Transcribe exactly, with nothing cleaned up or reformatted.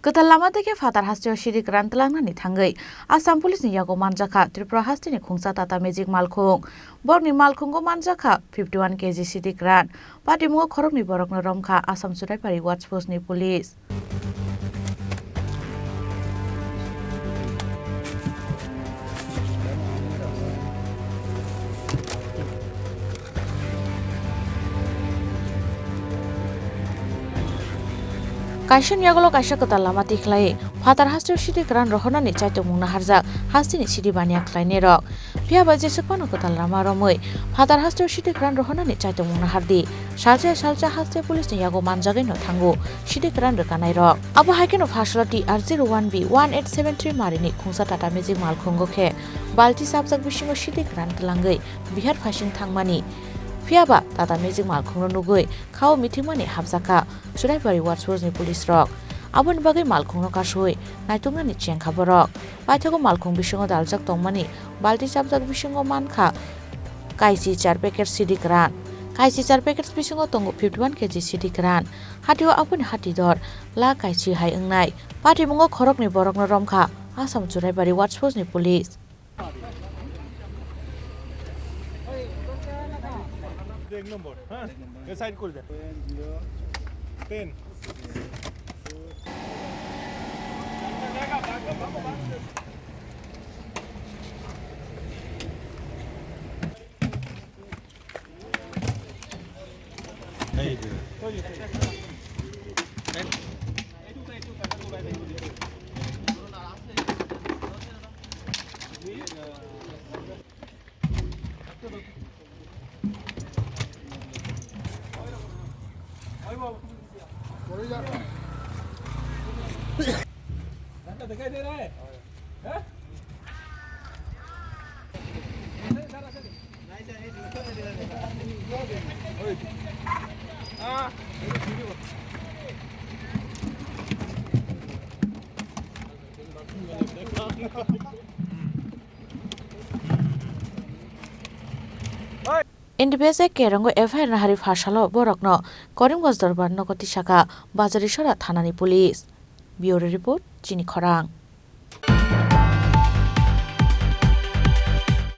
Kwtal lama tei khe phatar hasteo sidi kwran twlangnani thangwi Assam Police ni yago manjakha Tripura hasteni khungsa Tata Magic malkhung. Borokni malkhungo manjakha fifty one K G sidi kwran. Patimungo khoroknwi borokno romkha Assam Churaipari Watch Post ni police. Kaisani yagulo kaisa kwtal lama tikhlai phatar hasteo sidi kwran rohornani chaitokmung naharjak hasteni sidi baniya khlainairok. Phiya ba jeswk phano kwtal lama romwi phatar hasteo sidi kwran rohornani chaitokmung nahardi. Salsa salsa haste police ni yago manjagwi no thango sidi kwran rwkanairok. Abo hai kheno pharsalo T R zero one B one eight seven three marini khungsa Tata Magic malkhungo khe balti chapjak bisingo sidi kwran twlangwi Bihar phasing thangmani. Phiya ba Tata Magic malkhungno nugwi khao mithimani hapjakha Churaipari Watch Post ni police rok. Aboni bagwi malkhungno kasui naituknani chengkha borok. Paithago malkhung bisingo daljak tongmani balti chapjak bisingo mankha kaisi char packet sidi kwran. Kaisi char packet bisingo tongo fifty one K G sidi kwran. Hatio aboni hati dor lakh kaisi hai wngnai. Patimungo khoroknwi borokno romkha Assam Churaipari Watch Post ni police. এক নম্বর, হ্যাঁ? এ সাইড করে দে। Ten. N D P S A Kerongo F I R nahari phasalo borokno Karimganj Dorbar nogo tisaka Bajarisora thanani police. Bureau report, Chini Khorang.